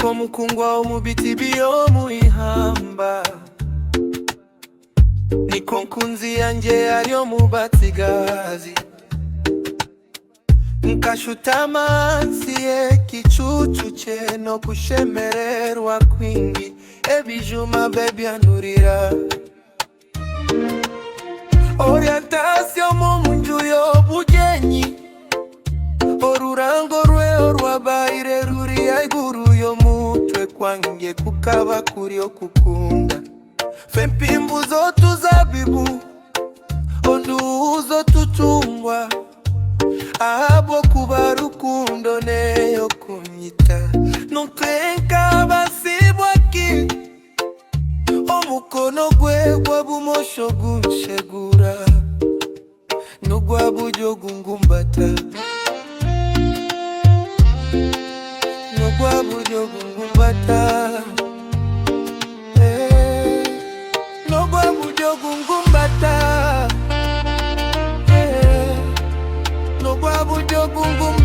Nk'omukungwa omu biti by'omu ihamba, Nikwo nkunzi yangye ari omu batsigazi. Nkashutama ahansi y'ekicuucu kye n'okushemererwa kwingi, Ebijuma bye byanurira. Oryantaasya omu nju y'obugyenyi, Orurango rwe orwabaire ruri ahaiguru y'omutwe gwangye kukaba kuri okukunda. F'empimbu z'otuzabibu, onduuhu z'otucungwa, Ahabw'okuba rukundo n'ey'okunyita. Nkabaasibwa ki? Omukono gwe gwa bumosho gunshegura, N'ogwa buryo gungumbata, N'ogwa buryo gungumbata, eh, N'ogwa buryo gungumbata, eh, N'ogwa buryo gungumbata.